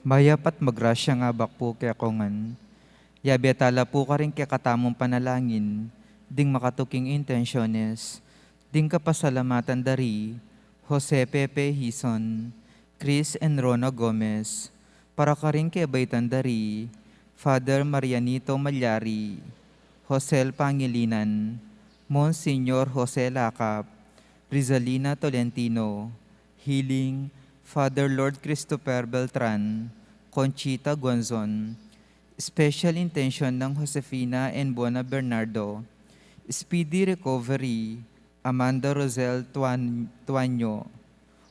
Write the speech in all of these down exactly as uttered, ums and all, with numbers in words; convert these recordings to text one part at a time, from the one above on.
Mayap at magrasyang abak pu kekayu ngan. Yabe tala pu karing kekatamung panalangin ding makatuking intensyones, ding kapasalamatan da ri Jose Pepe Hizon, Chris and Rona Gomez, para karing kebaitan da ri Father Marianito Malyari, Josel Pangilinan, Monsignor Jose Lacap, Rizalina Tolentino, Healing, Father Lord Christopher Beltran, Conchita Guanzon, special intention ng Josefina and Bona Bernardo, speedy recovery, Amanda Rosel Tuan-, Tuanyo,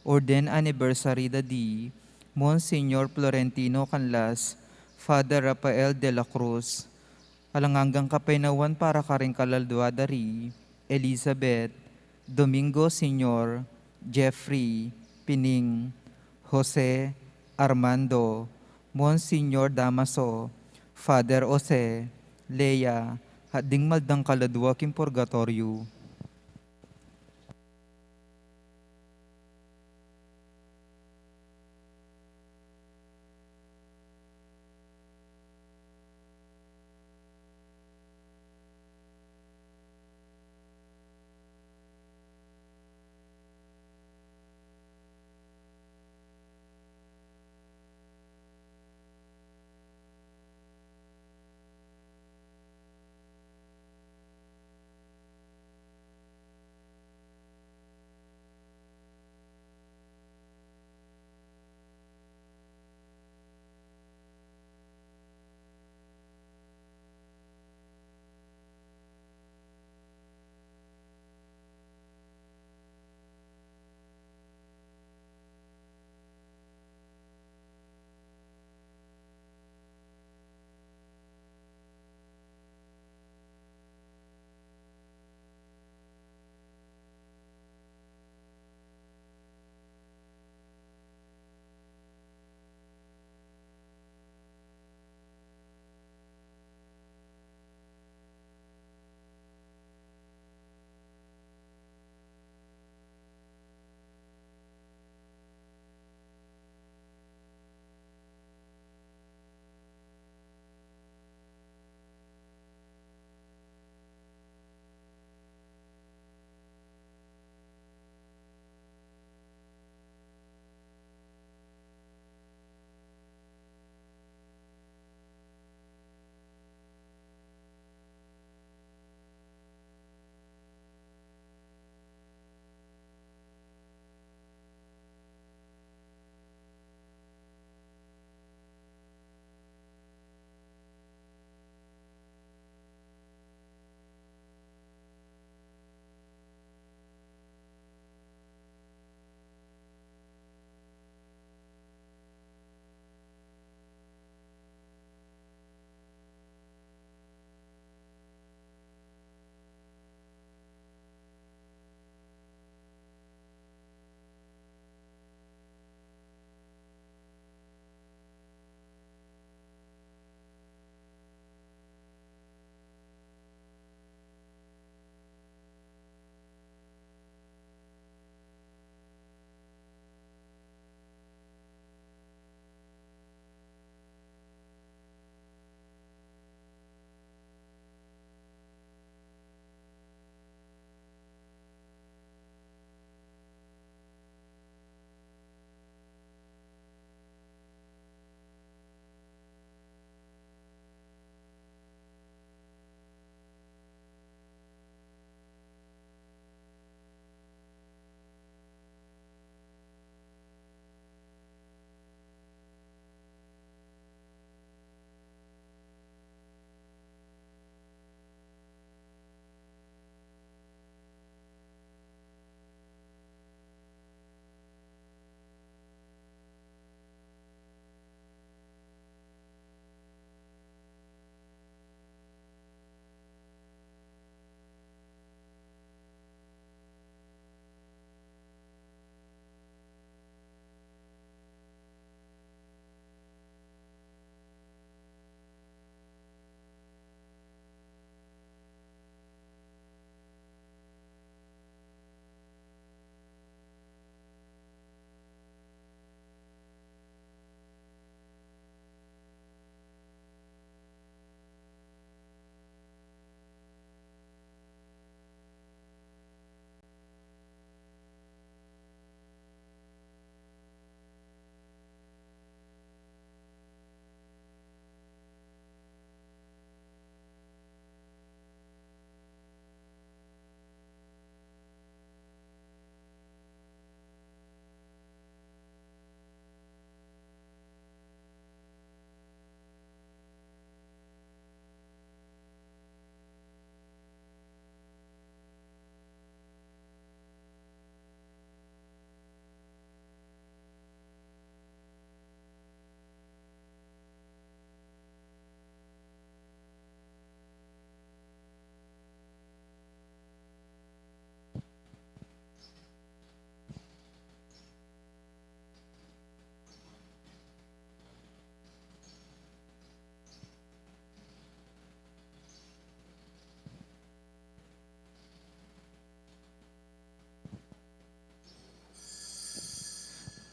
orden anniversary da di Monsignor Florentino Canlas, Father Rafael de la Cruz, alang anggang kapaynawan para karing kaladua da ri Elizabeth, Domingo Senior, Jeffrey, Pining, Jose, Armando, Monsignor Damaso, Father Jose, Lea, at ding maldang kaladua king purgatoryo.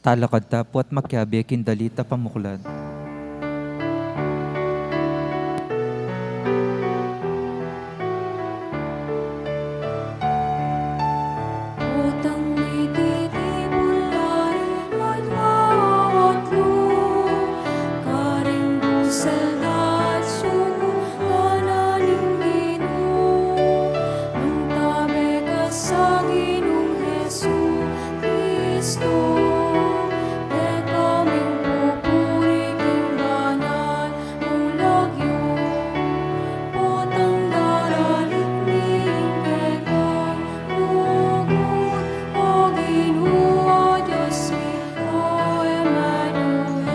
Talakad ta pu at makiabe king dalit a pamuklat. Utang ni titi bulari at mawatlu, karing busel at suku, ngana ning Ginu, nung tabe ka sa Ginung Jesu Kristo, keka ming pupuri king banal mung lagyu, potang daralit mi keka, lugud, O Ginu, O Dios mi, O Emmanuel.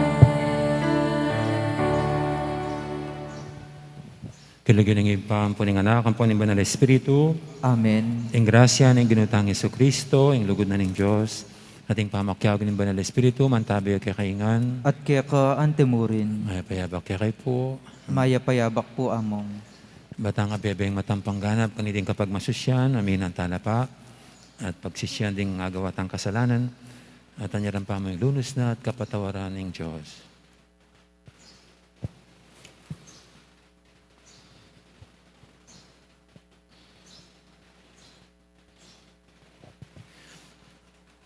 King lagyu ning Ibpa, ampo ning Anak, ampo ning Banal Espiritu. Amen. Ing grasya ning Ginu tang Jesucristo, ing lugud na ning Dios, at ing pamakiabe ning Banal Espiritu, mantabe kekayu ngan. At keka antimurin. Mayap a yabak kekayu pu. Mayap a yabak pu, Among. Ba tang abebeng matampang ganap kaniting kapagmasusyan, aminan tala pa, at pagsisian ding agawa tang kasalanan, at anyaran pa mu ing lunus na at kapatawaran ning Dios.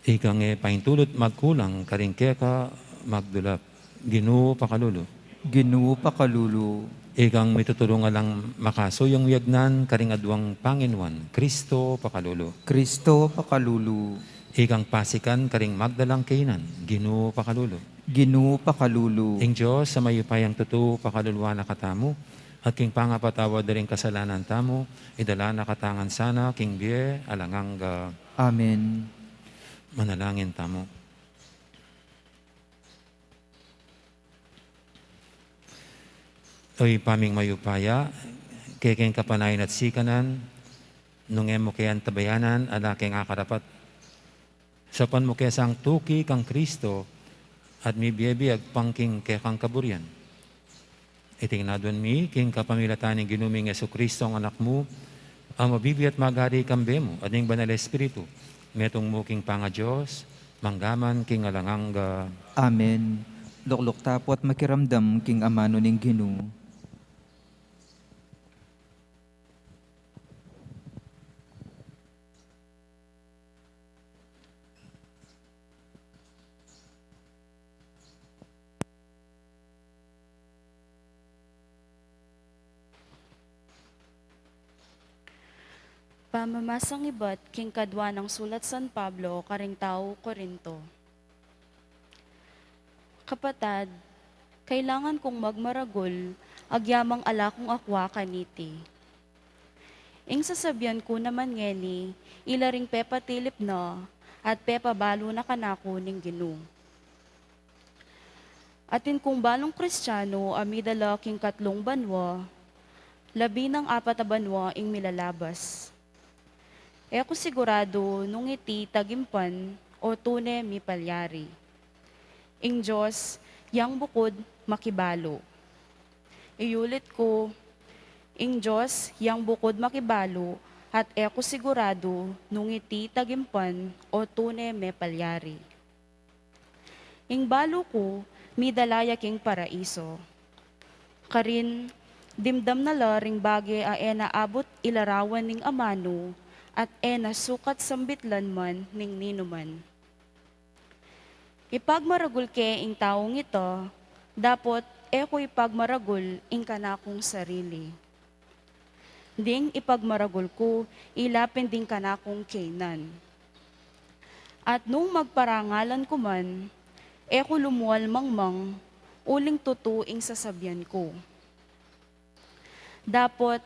Ikang e paintulut magkulang karing keka magdulap, Ginu pakalulu. Ginu pakalulu. Ikang mitutulung alang makasuyung miyagnan karing aduang panginuan, Kristo pakalulu. Kristo pakalulu. Ikang pasikan karing magdalang kainan, Ginu pakalulu. Ginu pakalulu. Ing Dios a mayupayang tutu pakaluluan na katamu, at king pangapatawad da ring kasalanan tamu, idala na katamu ngan sana king bie alang angga. Amen. Manalangin tamu. O Ibpa ming mayupaya, kekeng kapanayan at sikanan, nung e mu ke antabayanan, ala keng akarapat. Saupan mu ke sang tuki kang Kristo, at mibie-bie agpang king kekang kaburian. Iti ing aduan mi king kapamilatan ning Ginu ming Jesucristo, ing Anak mu, a mabibie at magari kambe mu at ning Banal Espiritu, metung mu king pangaDios, mangga man king alang angga. Amen. Lukluk ta pu at makiramdam king amanu ning Ginu. Pamamasang ibat king kadua nang sulat San Pablo karing tau Corinto. Kapatad, kailangan kung magmaragul, agyamang ala kung akwa kaniti. Ing sasabian ku naman ngeni, ila ring pepatilip na at pepabalu na kanaku ning Ginu. Atin kung balung Kristiano a midala king katlung banua, labi nang apat a banua ing milalabas. E ku siguradu nung iti tagimpan o tune mipalyari. Ing Dios yang bukud makibalu. Iyulit ku, ing Dios yang bukud makibalu, at e ku siguradu nung iti tagimpan o tune mipalyari. Ing balu ku, midala ya king paraiso. Karin, dimdam na la ring bage a e na abut ilarawan ning amanu, at e na sukat sambitlan man ning ninuman. Ipagmaragul ke ing taung ita, dapot e ku ipagmaragul ing kanakung sarili. Ding ipagmaragul ku, ila pin ding kanakung kaynan. At nung magparangalan ku man, e ku lumual mangmang, uling tutu ing sasabian ku. Dapot,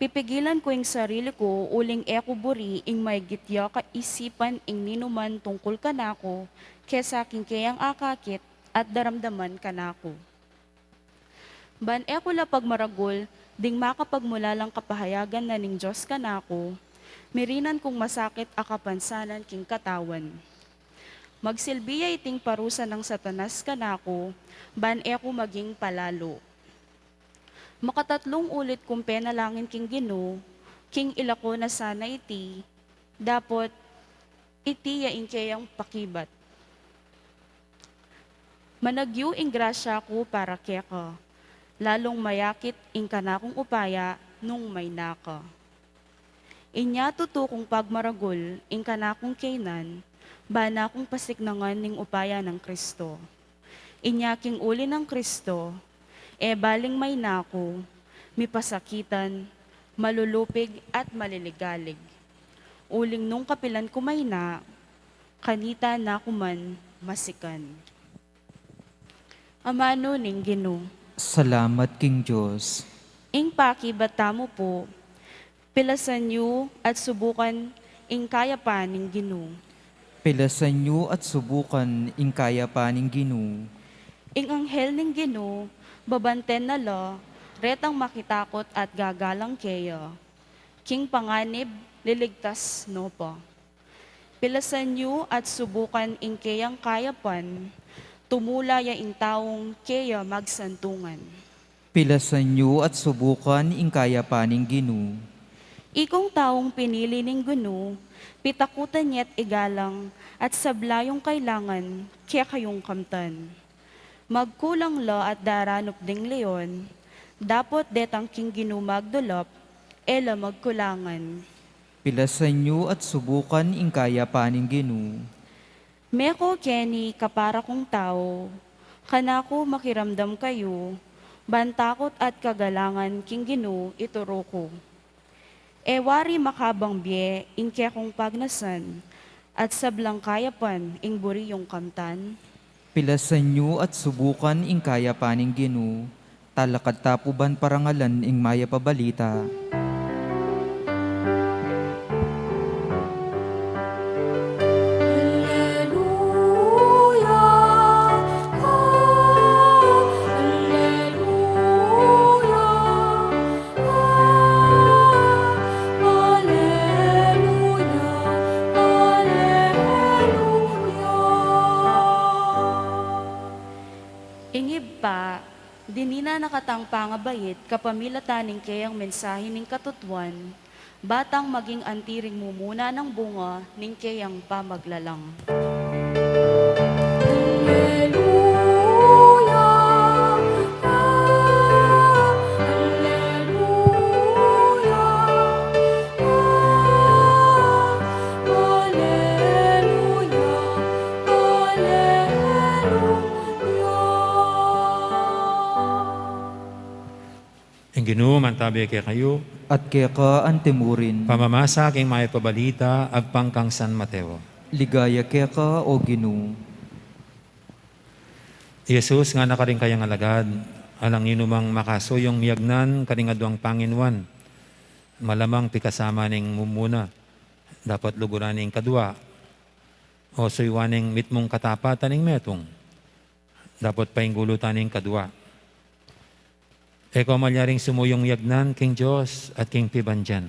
pipigilan ku ing sarili ku, uling e ku buri ing maigit ya kaisipan ing ninuman tungkul kanaku, kesa king keyang akakit at daramdaman kanaku. Ban e ku la pagmaragul ding makapagmulalang kapahayagan na ning Dios kanaku, mirinan kung masakit a kapansanan king katawan. Magsilbi ya iting parusa nang Satanas kanaku, ban e ku maging palalu. Makatatlung ulit kung penalangin king Ginu, king ilako na sana iti, dapot iti ya ing keyang pakibat. Managyu ing grasya ku para keka, lalung mayakit ing kanakung upaya nung mayna ka. Inya tutu kung pagmaragul ing kanakung kaynan, bana kung pasiknangan ning upaya nang Kristo. Inya king uli nang Kristo, e baling mayna ku, mipasakitan, malulupig at maliligalig. Uling nung kapilan ku mayna, kanita na ku man masikan. Amanu ning Ginu. Salamat king Dios. Ing pakibat tamu pu, pilasan yu at subukan ing kayapan ning Ginu. Pilasan yu at subukan ing kayapan ning Ginu. Ing anghel ning Ginu, babanten na la retang makitakut at gagalang keya. King panganib, liligtas no pa. Pilasan yu at subukan ing keyang kayapan, tumula ya ing taung keya magsantungan. Pilasan yu at subukan ing kayapan ning Ginu. Ikong taung pinili ning Ginu, pitakutan ya't igalang at sabla yung kailangan kekayung kamtan. Magkulang la at daranup ding leon, dapot detang king Ginu magdulap, e la magkulangan. Pilasan yu at subukan ing kayapan ning Ginu. Meko keni kapara kung tau, kanaku makiramdam kayu, ban takut at kagalangan king Ginu ituru ku. E wari makabang bie ing kekong pagnasan, at sablang kayapan ing buri yung kamtan. Pilasan yu at subukan ing kayapan ning Ginu, talakad ta pu ban parangalan ing mayap a balita. Aleluya, aleluya, aleluya, aleluya. Ing Ibpa, dinina na katang pangabait kapamilatan ning keyang mensahe ning katutuan, ba tang maging anti ring mumuna nang bunga ning keyang pamaglalang. Aleluya, aleluya, aleluya, aleluya. Ing Ginu mantabi kekayu. At keka antimurin. Pamamasa king mayap a balita agpang kang San Mateo. Ligaya keka, O Ginu. I Jesus ngana karing kayang alagad, alang ninumang makasuyung miyagnan karing aduang panginuan, malamang pikasama ning mumuna, dapot luguran ning kadua, o suyuan ning mitmung katapatan ning metung, dapot painggulutan ning kadua. E ko malyaring sumuyung miyagnan king Dios at king pibandian.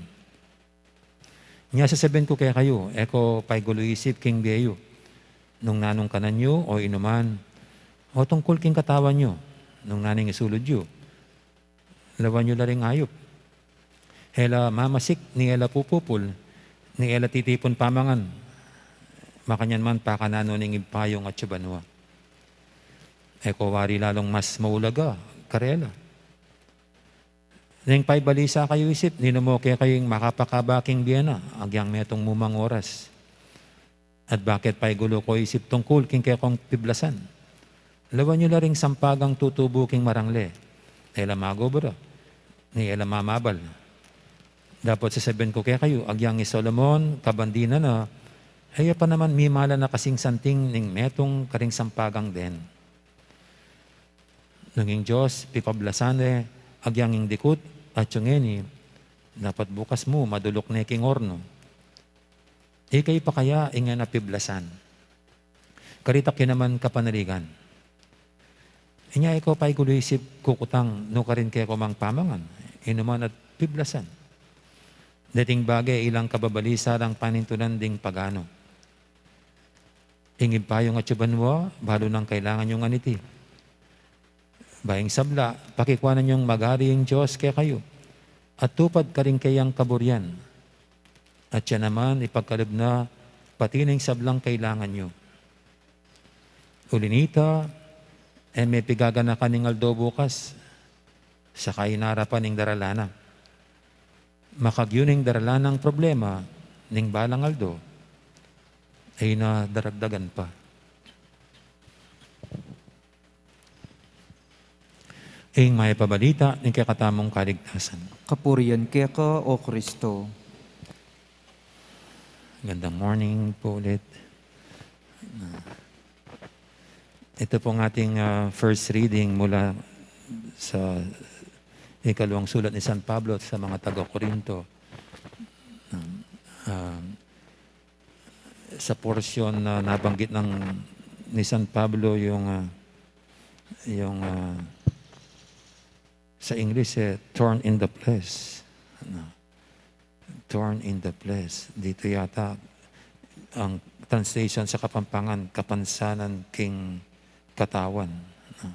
Nya sasabian ku kekayu, e ko paigulu isip king bie yu, nung nanung kanan yu o inuman, o tungkul king katawan yu, nung nanung isulud yu. Lawan yu la ring ayup. E la mamasik, ni e la pupupul, ni e la titipun pamangan. Makanyan man pakananu ning Ibpa yu king atsu banua. E ko wari lalung mas maulaga karela? Neng paibalisa kayu isip, ninu mo kekayu ing makapakaba king bie na agyang metung mumang oras? At bakit paigulu ko isip tungkul king kekong piblasan? Lawan yu la ring sampagang tutubu king marangle, e la magobra, ni e la mamabal. Dapot sasabian ku kekayu, agyang i Solomon, kabandi na na, e ya pa naman mimala na kasing santing ning metung karing sampagang den. Nung ing Dios pikablasan ne agyang ing dikut atsu ngeni, dapot bukas mu maduluk ne king ornu. Ikayu pa kaya ing e na piblasan? Karita ki naman kapanaligan. Inya e ko paigulu isip kukutang nukarin keko mang pamangan, inuman at piblasan? Deting bage ilang kababalisa lang panintunan ding paganu. Ing Ibpa yu king atsu banua, balu nang kailangan yung aniti. Ba ing sabla, pakikuanan yung magari ing Dios kekayu, at tupad karing keyang kaburian. At siya naman ipagkalub na pati ning sablang kailangan yu. Uli nita, E me pigaganakan ning aldo bukas, saka inarapan ning daralan na. Makagyu ning daralan nang problema ning balang aldo, e na daragdagan pa. Ing mayap a balita ning kekatamung kaligtasan. Kapurian keka, O Kristo. Gandang morning po ulit. Ito pong ating, ah, first reading mula sa ikalawang sulat ni San Pablo sa mga taga-Korinto. Ah, sa porsyon na nabanggit ng, ni San Pablo yung, ah, yung, ah, sa English, eh, thorn in the flesh. Ano? Thorn in the flesh. Dito yata ang translation sa Kapampangan, kapansanan king katawan. Ano?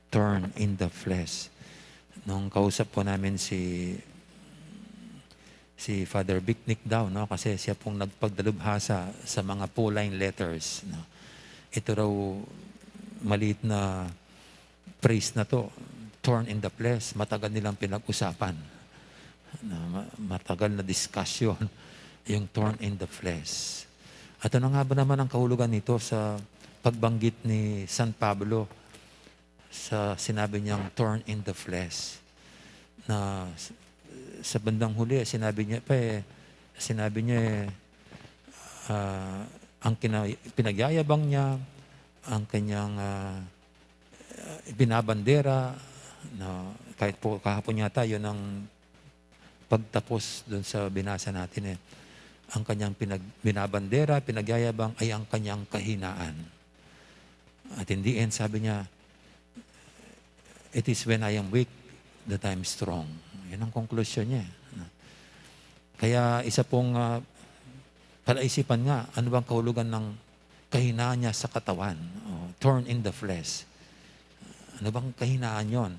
Thorn in the flesh. Nung kausap po namin si, si Father Biknik daw, no? Kasi siya pong nagpagdalubhasa sa mga Pauline letters, no? Ito raw maliit na phrase na to, thorn in the flesh, matagal nilang pinag-usapan. Na ma-, matagal na discussion yung thorn in the flesh. At ano nga ba naman ang kahulugan nito sa pagbanggit ni San Pablo sa sinabi niyang thorn in the flesh? Na s-, sa bandang huli, sinabi niya pa eh, sinabi niya eh, ah, ang kina-, pinagyayabang niya, ang kanyang, ah, binabandera, no? Kahit po kahapon yata, yun ang pagtapos dun sa binasa natin eh. Ang kanyang pinag-, binabandera, pinagyayabang ay ang kanyang kahinaan. At in the end, sabi niya, "It is when I am weak that I am strong." Yan ang konklusyon niya eh. Kaya isa pong, ah, palaisipan nga, ano bang kahulugan ng kahinaan niya sa katawan? Oh, thorn in the flesh. Ano bang kahinaan yon?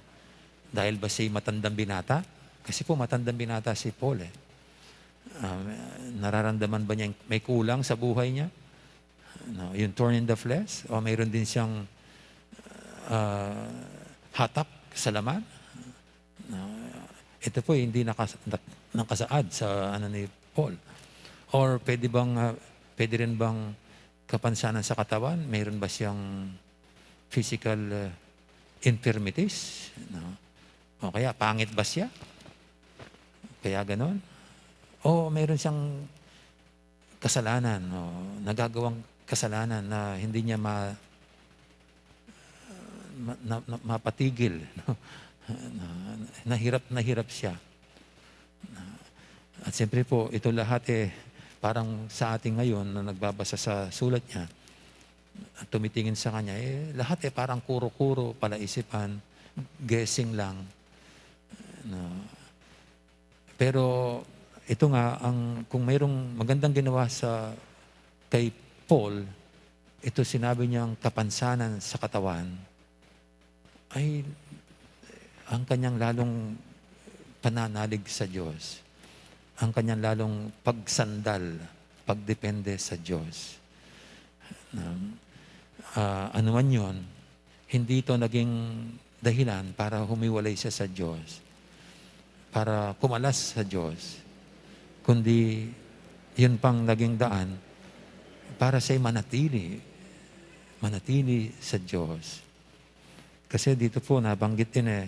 Dahil ba siya'y matandang binata? Kasi po matandang binata si Paul eh. Ah, nararamdaman ba niya may kulang sa buhay niya? No, yung thorn in the flesh? O mayroon din siyang, ah, hatak sa laman? No, ito po hindi nakas-, nak-, nakasaad sa ano ni Paul. Or pwede bang, ah, pwede rin bang kapansanan sa katawan? Mayroon ba siyang physical, ah, infirmities? No? O kaya pangit ba siya? Kaya ganon? O mayroon siyang kasalanan, o nagagawang kasalanan na hindi niya ma-, ma-, na, na, mapatigil, no? Na, nahirap, nahirap siya. At siyempre po, ito lahat eh, parang sa ating ngayon na nagbabasa sa sulat niya, at tumitingin sa kanya, eh, lahat eh parang kuro-kuro, palaisipan, guessing lang. No? Pero ito nga, ang, kung mayroong magandang ginawa sa, kay Paul, ito sinabi niyang kapansanan sa katawan, ay ang kanyang lalong pananalig sa Diyos, ang kanyang lalong pagsandal, pagdepende sa Diyos. Um, ah, ano man yun, hindi ito naging dahilan para humiwalay siya sa Diyos, para kumalas sa Diyos, kundi yun pang naging daan para siya'y manatili, manatili sa Diyos. Kasi dito po, nabanggit din eh,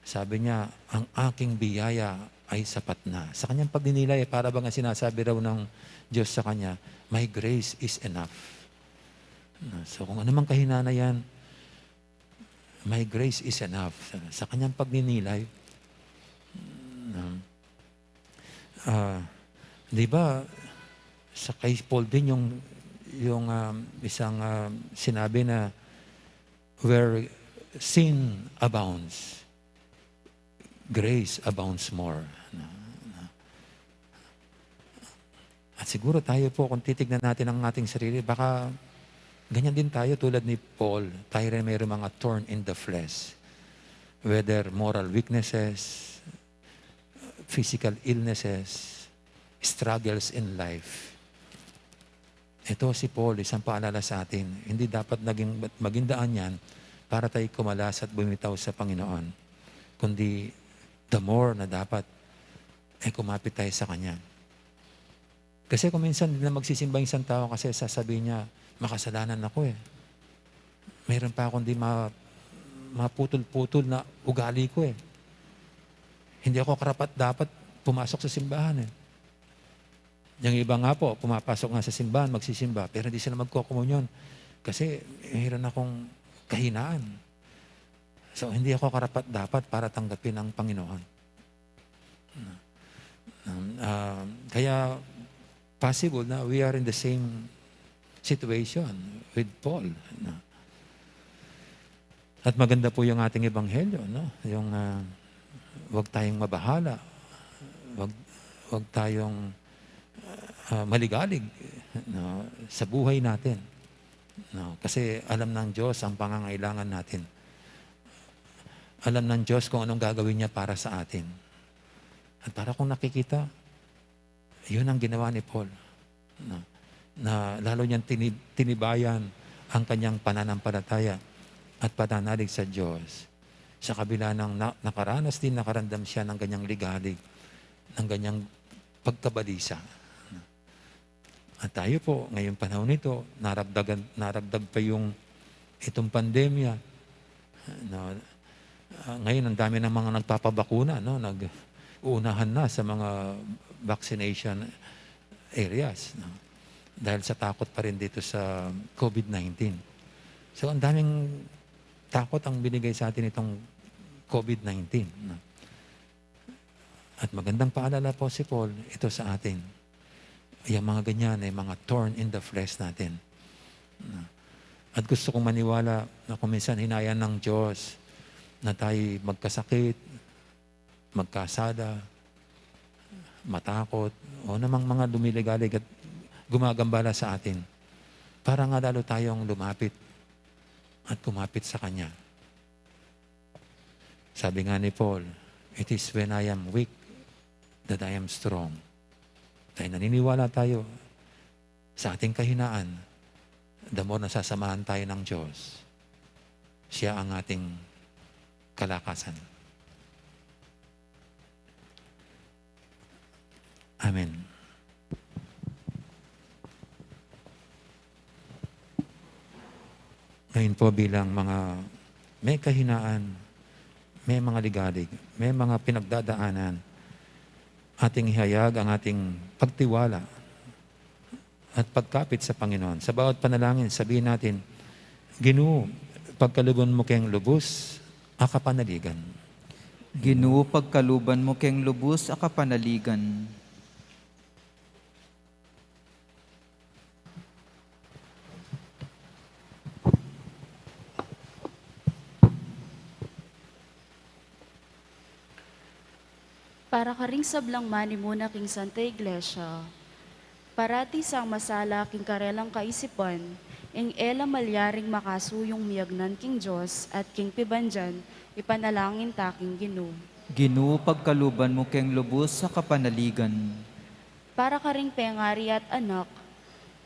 sabi niya, "Ang aking biyaya ay sapat na." Sa kanyang pagninilay, eh, para bang ang sinasabi raw ng Diyos sa kanya, "My grace is enough." So, kung anumang kahinaan yan, "My grace is enough." Sa, sa kanyang pagninilay, um, ah, di ba, sa kay Paul din yung, yung, um, isang, um, sinabi na, "Where sin abounds, grace abounds more." Na, na. At siguro tayo po, kung titignan natin ang ating sarili, baka ganyan din tayo tulad ni Paul. Tayo rin mayroong mga thorn in the flesh. Whether moral weaknesses, physical illnesses, struggles in life. Ito si Paul, isang paalala sa atin. Hindi dapat naging, maging daan yan para tayo kumalas at bumitaw sa Panginoon, kundi the more na dapat, eh, kumapit tayo sa Kanya. Kasi kung minsan, hindi na magsisimba yung isang tao kasi sasabihin niya, "Makasalanan ako eh. Meron pa akong di ma-, maputol-putol na ugali ko eh. Hindi ako karapat-dapat pumasok sa simbahan eh." Yung iba nga po, pumapasok nga sa simbahan, magsisimba, pero hindi sila magkokomunyon. Kasi meron akong kahinaan. So, hindi ako karapat-dapat para tanggapin ang Panginoon. Um, ah, kaya possible na we are in the same situation with Paul, no? At maganda po yung ating ebanghelyo, no? Yung, ah, wag tayong mabahala, wag, wag tayong, ah, maligalig, no, sa buhay natin, no? Kasi alam ng Diyos ang pangangailangan natin. Alam ng Diyos kung anong gagawin niya para sa atin. At para kung nakikita, yun ang ginawa ni Paul, no? Na lalo niyang tini-, tinibayan ang kanyang pananampalataya at pananalig sa Diyos. Sa kabila ng na-, nakaranas din, nakaramdam siya ng ganyang ligalig, ng ganyang pagkabalisa. At tayo po, ngayong panahon ito, naragdagan, naragdag pa yung itong pandemya. No? Ah, ngayon, ang dami ng mga nagpapabakuna, no? Nag-uunahan na sa mga vaccination areas, no? Dahil sa takot pa rin dito sa COVID nineteen. So, ang daming takot ang binigay sa atin itong COVID nineteen, no? At magandang paalala po si Paul, ito sa atin. Yung mga ganyan ay mga thorn in the flesh natin. At gusto kong maniwala na kung minsan hinayaan ng Diyos na tayo magkasakit, magkasala, matakot, o namang mga lumiligalig at gumagambala sa atin, para nga lalo tayong lumapit at kumapit sa Kanya. Sabi nga ni Paul, "It is when I am weak that I am strong." Dahil naniniwala tayo sa ating kahinaan, the more nasasamahan tayo ng Diyos. Siya ang ating kalakasan. Amen. Ngayon po, bilang mga may kahinaan, may mga ligalig, may mga pinagdadaanan, ating ihayag ang ating pagtiwala at pagkapit sa Panginoon. Sa bawat panalangin, sabihin natin, "Ginu, pagkaluban mu keng lubus a kapanaligan." Ginu, pagkaluban mu keng lubus a kapanaligan. Para karing sablang manimuna king Santa Iglesia, parati sang masala king karelang kaisipan, ing e la malyaring makasuyung miyagnan king Dios at king pibandian, ipanalangin ta king Ginu. Ginu, pagkaluban mu keng lubus a kapanaligan. Para karing pengari at anak,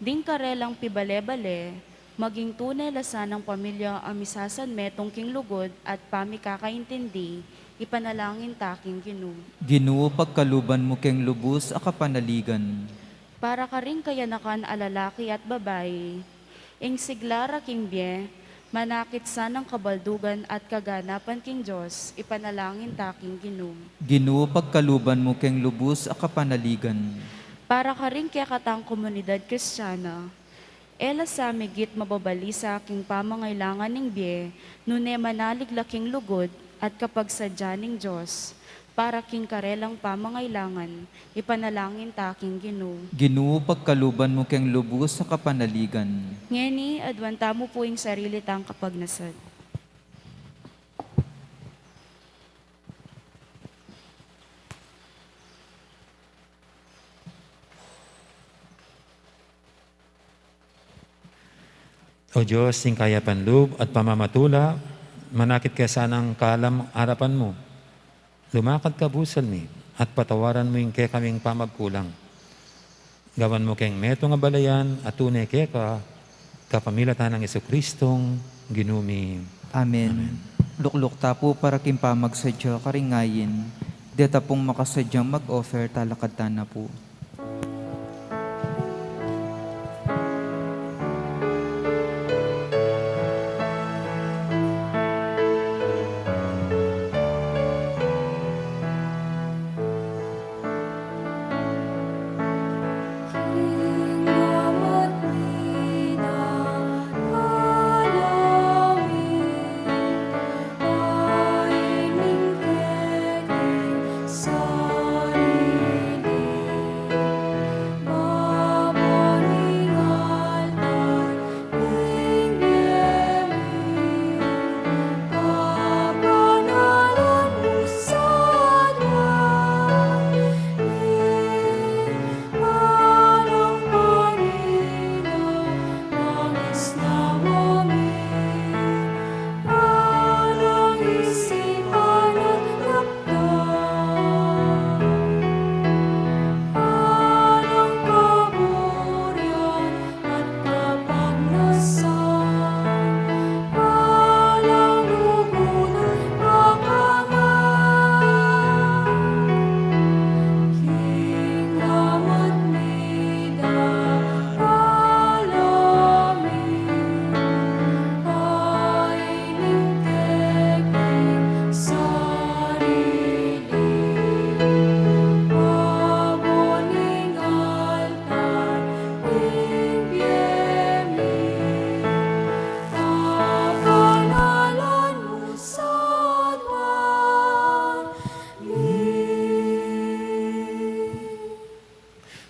ding karelang pibale-bale, maging tune la sanang pamilya a misasanmetung king lugud at pamikakaintindi, ipanalangin ta king Ginu. Ginu, pagkaluban mu keng lubus a kapanaligan. Para karing kayanakan a lalaki at babai, ing sigla ra king bie, manakit sanang kabaldugan at kaganapan king Dios, ipanalangin ta king Ginu. Ginu, pagkaluban mu keng lubus a kapanaligan. Para karing kekatang komunidad Kristiana, e la sa migit mababalisa king pamangailangan ning bie, nune manalig la king lugud at kapagsadya ning Dios, para king karelang pamangailangan, ipanalangin ta king Ginu. Ginu, pagkaluban mu keng lubus a kapanaligan. Ngeni, aduan tamu pu ing sarili tang kapagnasan. O Dios, ning kayapan lub at pamamatula, manakit ka sanang kalam arapan mu. Lumakad ka busal mi, at patawaran mu ing kekaming pamagkulang. Gawan mu keng metung a balayan a tune keka, Kapamilatan nang Jesucristong Ginu mi. Amen. Amen. Lukluk ta pu para king pamagsadya karing ayin, deta pung makasadyang mag-offer, talakad ta na pu.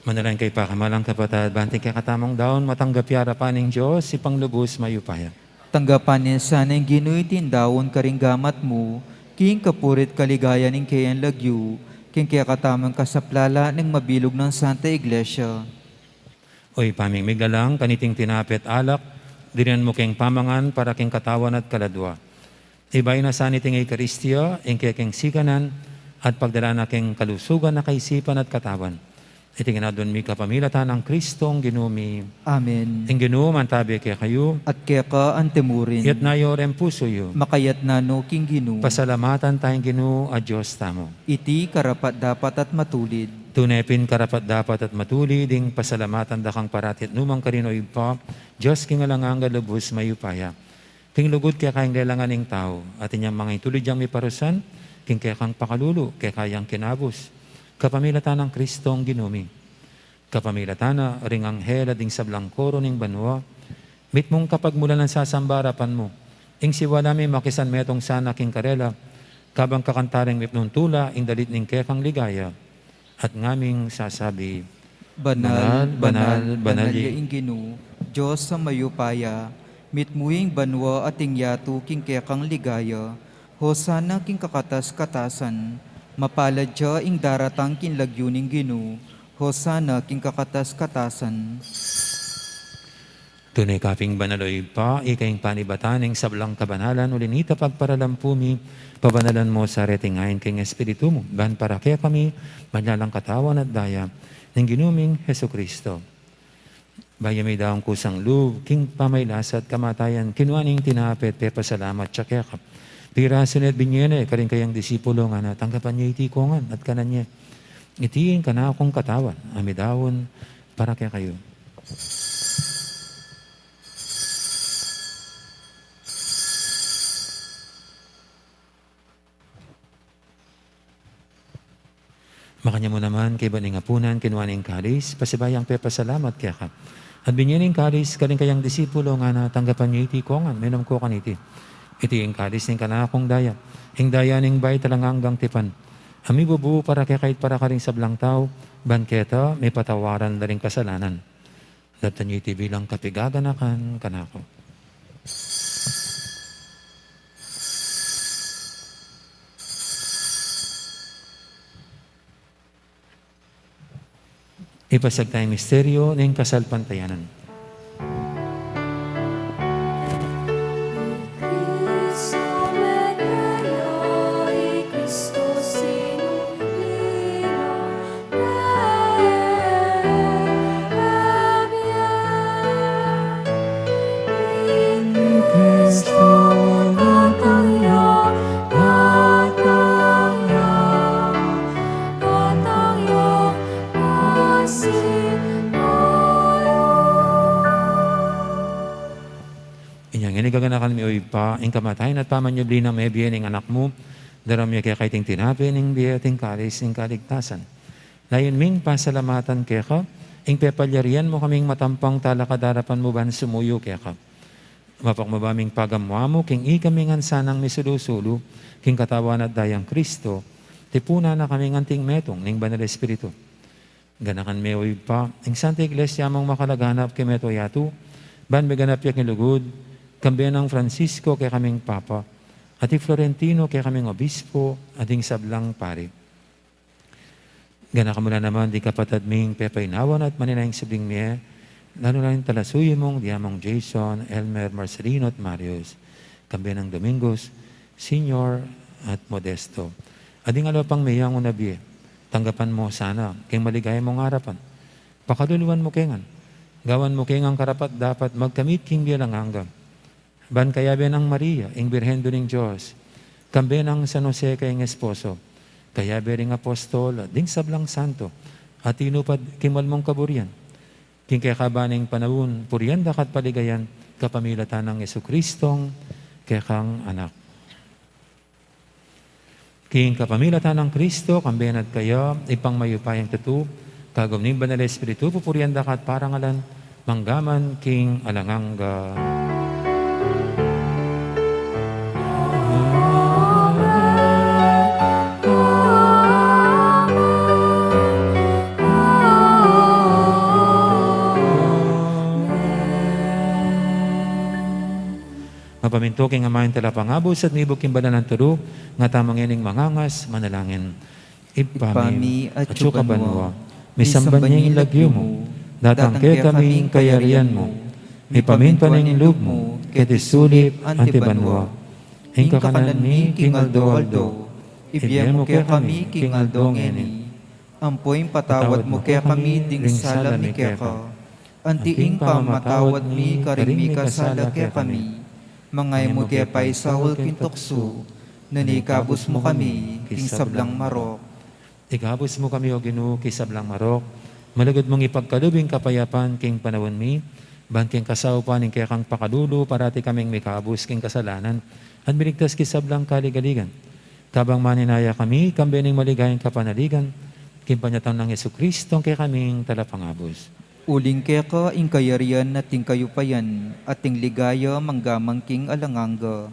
Manalangin kayu, pakamalan kung kapatad, bang ing kekatamung daun matanggap ya arapan ning Dios, Ibpang lubus mayupaya. Tanggapan na sana ning Ginu iting daun karing gamat mu, king kapurian at kaligayan ning keyang lagyu, king kekatamung kasaplalan ning mabilug nang Santa Iglesia. O Ibpa ming miglalang, kaniting tinape at alak, dirinan mu keng pamangan para king katawan at kaladua. Ibayu na sana iting Eukaristia ing kekeng sikanan at pagdalan na keng kalusugan a kaisipan at katawan. Iti ngan aduan mi kapamilatan nang Kristong Ginu mi. Amen. Ing Ginu mantabi kekayu. At keka antimurin. Itas yu reng pusu yu. Makatas na no king Ginu. Pasalamatan taya ing Ginu a Dios tamu. Iti karapat-dapat at matulid. Tune pin karapat-dapat at matulid ing pasalamatan da kang parati at nukarin man, O Ibpa, Dios king alang angga, lubus mayupaya. King lugud keka ing lelangan ning tau, at inyang mangaitu king miparusan, king kekang pakalulu, keka yang kinabus. Kapamilatan nang Kristong Ginu mi. Kapamilatan na ring anghel at ding sablang koro ning banua, mitmung kapagmulan sasamba arapan mu. Ing siwala mi makisan metung sana king karela, kabang kakantan ring mitmung tula, ing dalit ning kekang ligaya. At ngaming sasabi, Banal, banal, banal, banal ya ing Ginu, Dios a mayupaya, mitmu ing banua at ing yatu king kekang ligaya. Hosana king kakatas-katasan, mapalad ya ing daratang king lagyu ning Ginu, Hosana king kakatas-katasan. Tune ka pin banal, O Ibpa, ika ing panibatan ning sablang kabanalan, uli na nita pagparalampu mi, pabanalan mu sa reting ain king Espiritu mu, ban para kekami maging katawan at daya ning Ginu ming Jesucristo. Bayu ya midaun kusang lub king pamagkasakit at kamatayan, kinua ne ing tinape at pepasalamat ya keka. Pirasu ne at binie ne karing kayang disipulo, ngana, tanggapan ye iti kongan at kanan ye. Iti ing kanakung katawan a midaun para kekayu. Makanyan mu naman, kaybat ning apunan, kinua ne ing kalis, pasibayu yang pepasalamat keka. At binie ne ing kalis karing kayang disipulo, ngana, tanggapan ye iti kongan, minum kayu kaniti. Iti ing kalis ning kanakung daya, ing daya ning bayu at alang anggang tipan, a mibubu para kekayu at para karing sablang tau, ban keta mipatawaran la ring kasalanan. Daptan ye iti bilang kapiganakan kanaku. Ipasiag taya ing misteryu ning kasalpantayanan. Gaganakan mi, o Ibpa, ing kamatayan at pamanyubli nang mebie ning Anak mu, daraun mi keka iting tinape ning bie at ing kalis ning kaligtasan. Layun ming pasalamatan keka ing pepalyarian mu kaming matampang talakad king arapan mu ban sumuyu keka. Mapakmaba ming pagamuan mu king ikami ngan sanang misulu-sulu king katawan at dayang Kristo, tipunan na kaming anting metung ning Banal Espiritu. Ganakan me, o Ibpa, ing Santa Iglesia mung makalaganap king mabilug a yatu, ban miganap ya king lugud, kambe nang Francisco kekaming Papa, at i Florentino kekaming Obispo, at ding sablang pari. Ganakan mu la naman ding kapatad ming pepaynawan at maninayang subling mie, lalu na ing talasuyu mung diamang Jason, Elmer, Marcelino, at Marius, kambe nang Domingos, Senior, at Modesto. At ding aliwa pang meyang una bie, tanggapan mu sana king maligaya mung arapan. Pakaluluan mu ke ngan. Gawan mu ke ngan karapat-dapat magkamit king bie alang angga. Ban kayabe nang Maria, ing Birhen Indu ning Dios, kambe nang San Jose kayang esposo, kayabe ring apostol, ding sablang santo, a tinupad king mal mung kaburian, king kekaban ning panaun, purian da ka at paligayan, kapamilatan nang Jesucristong kekang Anak. King kapamilatan nang Kristo, kambe na at kaya, Ibpang mayupayang tutu, kagum ning Banal Espiritu, pupurian da ka at parangalan, mangga man king alang angga. Mapamintu king Ama ing Talapangabus at mibug king banal nang turu, ngatamu ngening mangangas, manalangin. Ibpa mi, atsu ka banua, misamban ya ing lagyu mu, datang kekami ing kayarian mu, mipamintuan ing lub mu, keti sulip anti banua. Ing kakanan mi king aldo-aldo, ibie mu kekami king aldo ngeni. Ampo ipatawad mu kekami ding sala mi keka, anti ing pamamatawad mi karing mikasala kekami. Manga e mu ke paisaul king tuksu, nune ikabus mu kami king sablang marok. Ikabus mu kami, O Ginu, king sablang marok. Malugud mung ipagkalub ing kapayapan king panaun mi, ban king kasaupan ning kekang pakalulu parati kaming mikabus king kasalanan, at miligtas king sablang kaligaligan. Kabang maninaya kami, kambe ning maligayang kapanaligan, king panyatang nang Jesucristo, kekaming Talapangabus. Uling keka ing kayarian at ing kayupayan, at ing ligaya mangga man king alang angga.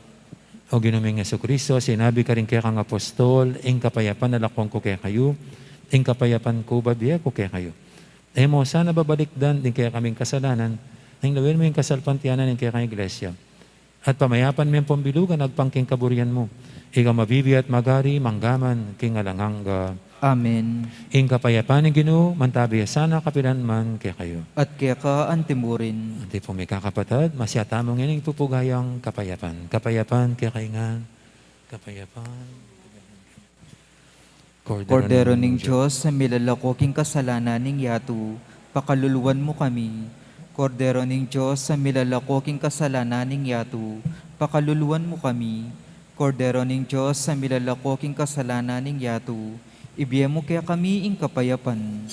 O Ginu ming Jesucristo, sinabi karing kekang apostol, ing kapayapan lalakwan ku kekayu, ing kapayapan ku babie ku kekayu. E mu sana babalikdan ding kekaming kasalanan, nune lawen mu ing kasalpantayanan ning kekang Iglesia. At pamayapan me ampong bilugan agpang king kaburian mu. Ika mabibie at magari, mangga man king alang angga. Amen. Ing kapayapan ning Ginu, mantabi ya sana kapilan man kekayu. At keka anti murin. Anti pung mikakapatad, masiat tamu ngening pupugayang kapayapan. Kapayapan kekayu ngan. Kapayapan. Kordero ning Dios, a milalako king kasalanan ning yatu, pakaluluan mu kami. Kordero ning Dios, a milalako king kasalanan ning yatu, pakaluluan mu kami. Kordero ning Dios, a milalako king kasalanan ning yatu, ibie mu kekami ing kapayapan.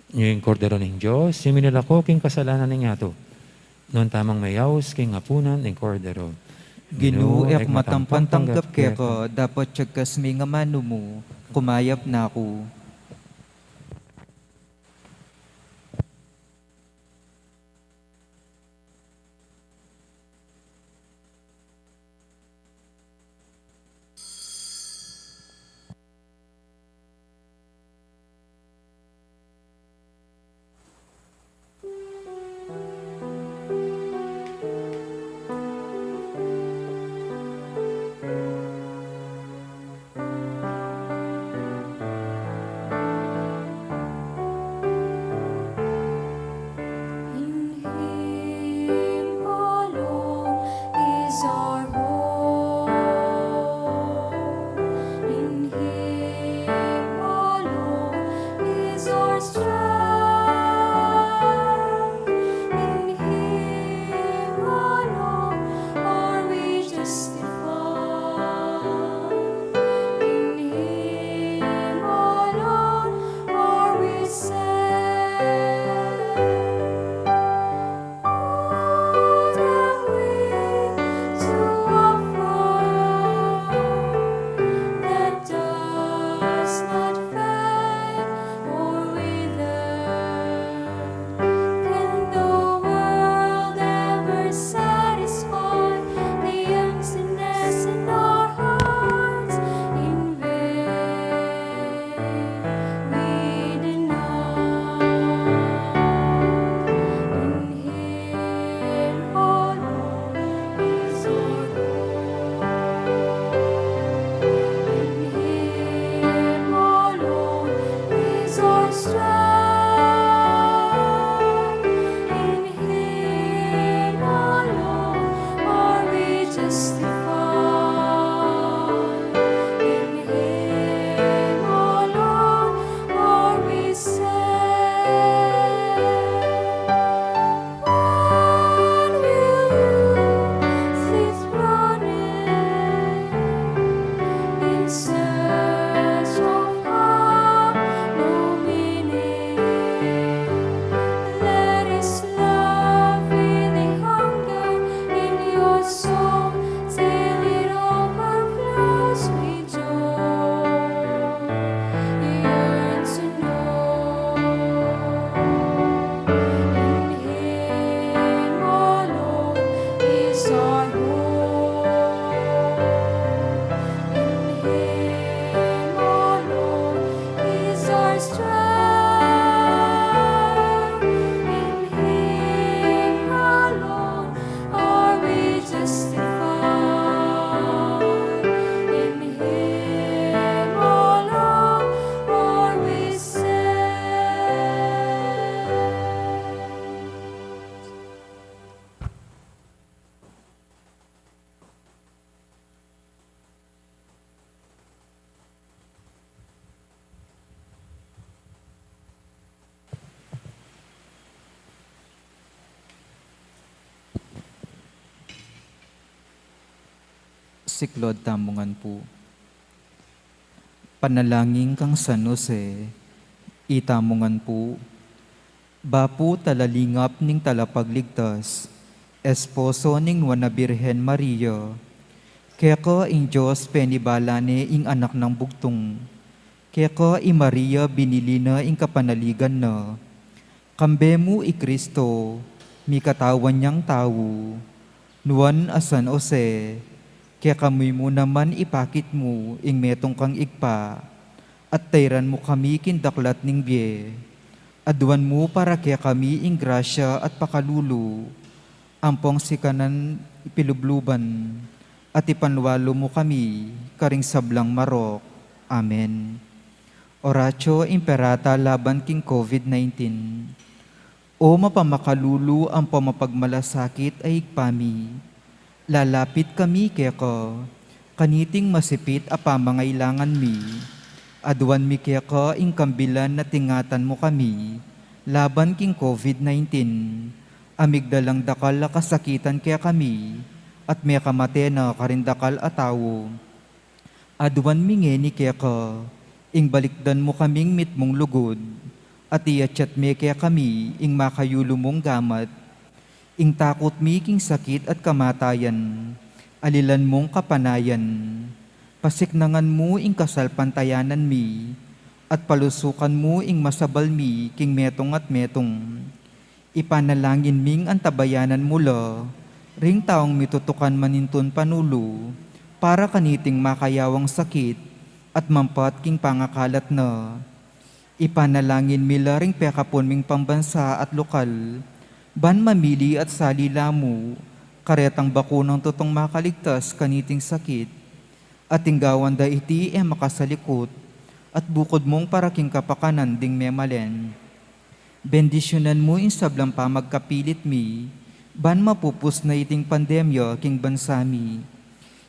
Ing Kordero ning Dios, a milalako king kasalanan ning yatu. Nuan tamung mayaus king apunan ning Kordero. Ginu, e ku matampan tanggap keka, dapot tiagkas me ing amanu mu, kumayap na ku. Siklaud tamu ngan pu. Panalangin kang San Jose, itamu ngan pu. Bapu talalingap ning Talapagligtas, esposo ning Nuan a Birhen Maria, keka ing Dios penibala ne ing Anak nang Bugtung, keka i Maria binili na ing kapanaligan na. Kambe mu i Kristo, mikatawan yang tau. Nuan a San Jose, kekami mu naman ipakit mu ing metung kang Ibpa, at tairan mu kami king daklat ning bie. Aduan mu para kekami ing grasya at pakalulu, ampong sikanan ipilubluban, at ipanwalu mu kami karing sablang marok. Amen. Oratio Imperata laban king COVID nineteen. O mapamakalulu ampong mapagmalasakit a Ibpa mi, lalapit kami keka, kaniting masipit a pamangailangan mi. Aduan mi keka ing kambilan at ingatan mu kami laban king COVID nineteen, a migdalang dakal a kasakitan kekami, at mekamate na karing dakal a tau. Aduan mi ngeni keka, ing balikdan mu kaming mitmung lugud, at iatyat me kekami ing makayulu mung gamat. Ing takut mi king sakit at kamatayan, alilan mung kapanayan. Pasiknangan mu ing kasalpantayanan mi, at palusukan mu ing masabal mi king metung at metung. Ipanalangin ming antabayanan mu la ring taung mitutukan manintun panulu para kaniting makayawang sakit at mampat king pangakalat na. Ipanalangin mi la ring pekapun ming pambansa at lokal, ban mamili at sali la mu karetang bakunang tutung makaligtas kaniting sakit. At ing gawan da iti e makasalikut, at bukud mung para king kapakanan ding memalen. Bendisyunan mu ing sablang pamagkapilit mi, ban mapupus na iting pandemya king bansa mi.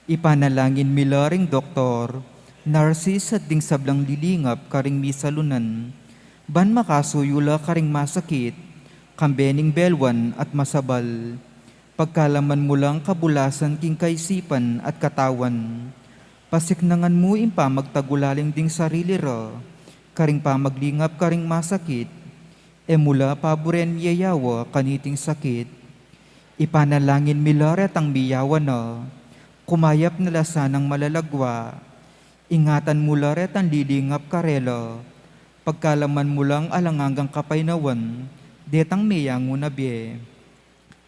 Ipanalangin mi la ring doktor, narsis at ding sablang lilingap karing misalunan, ban makasuyu la karing masakit, kambe ning belwan at masabal. Pagkalaman mu lang kabulasan king kaisipan at katawan. Pasiknangan mu ing pamagtagulaling ding sarili ra karing pamaglingap karing masakit, e mu la paburen miyayawa kaniting sakit. Ipanalangin mi la retang miyawa na, kumayap na la sanang malalagwa. Ingatan mu la retang lilingap karela, pagkalaman mu lang alang anggang kapaynawan detang meyangu na bie.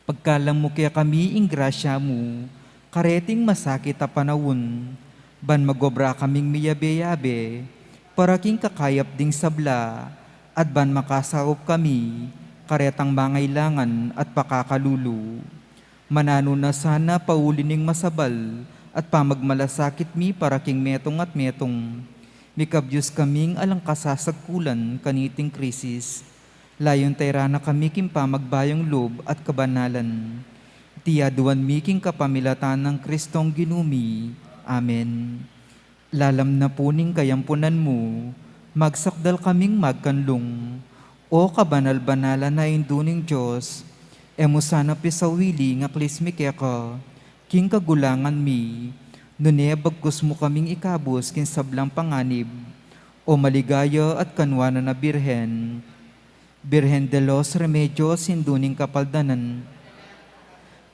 Pagkalam mu kekami ing grasya mu kareting masakit a panaun, ban magobra kaming miyabe-yabe para king kakayap ding sabla, at ban makasaup kami karetang mangailangan at pakakalulu. Mananu na sana pauli ning masabal at pamagmalasakit mi para king metung at metung. Mikabyus kaming alang kasasagkulan kaniting krisis. Layun tairan na kami king pamagbayung lub at kabanalan. Iti aduan mi king kapamilatan nang Kristong Ginu mi. Amen. Lalam na pu ning kayampunan mu, magsakdal kaming magkanlung. O kabanal-banalan a Indu ning Dios, e mu sana pisawili ing aklis mi keka king kagulangan mi, nune bagkus mu kaming ikabus king sablang panganib. O maligaya at kanuanan a Birhen, Birhen de los Remedios, Indu ning Kapaldanan,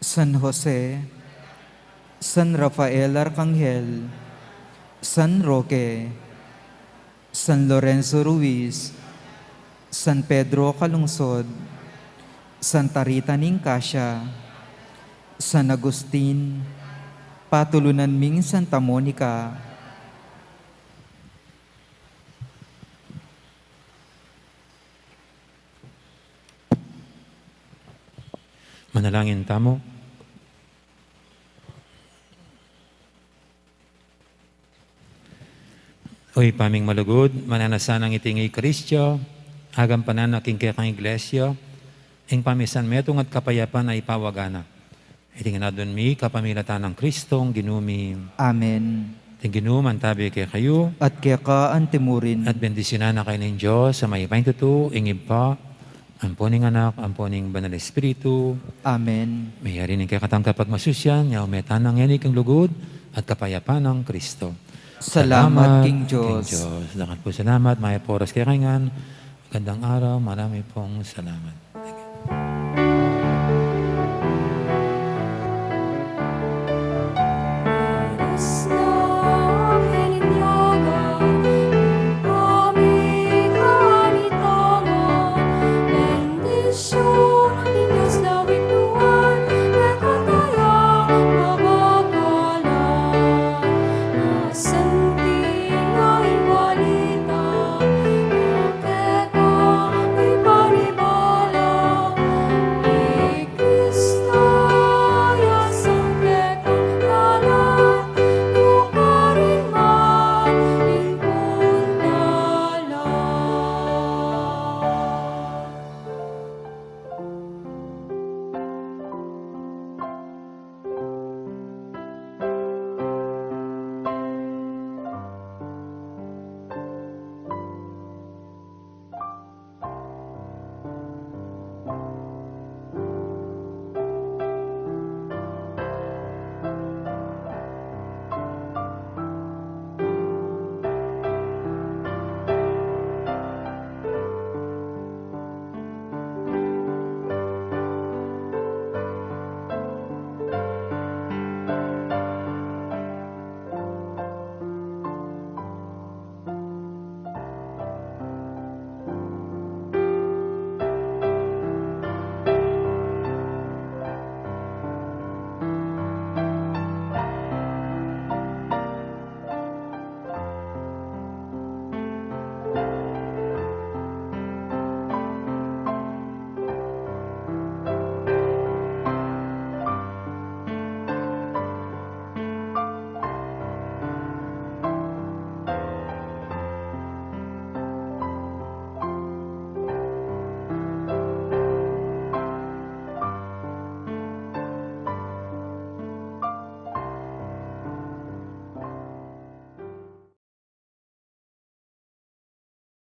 San Jose, San Rafael Arcangel, San Roque, San Lorenzo Ruiz, San Pedro Calungsod, Santa Rita ning Cascia, San Agustin, patulunan ming Santa Monica. Manalangin tamu. O Ibpa ming malugud, mananu na sanang iting Eukaristia, agampanan na king kekang Iglesia ing pamisan metung at kapayapan a ipawaga na. Iti ngan aduan mi kapamilatan nang Kristong Ginu mi. Amen. Ing Ginu mantabi kekayu. At keka antimurin. At bendisyunan na kayu ning Dios a mayupayang tutu, ing Ibpa, ampo ning Anak, ampo ning Banal Espiritu. Amen. Meyari ning kekatang kapagmasusian, ya ume tana ngeni king lugud, at kapayapan ng Kristo. Salamat king Dios. King Dios. Dakal pung salamat, mayap a oras kekayu ngan. Magandang araw, marami pong salamat.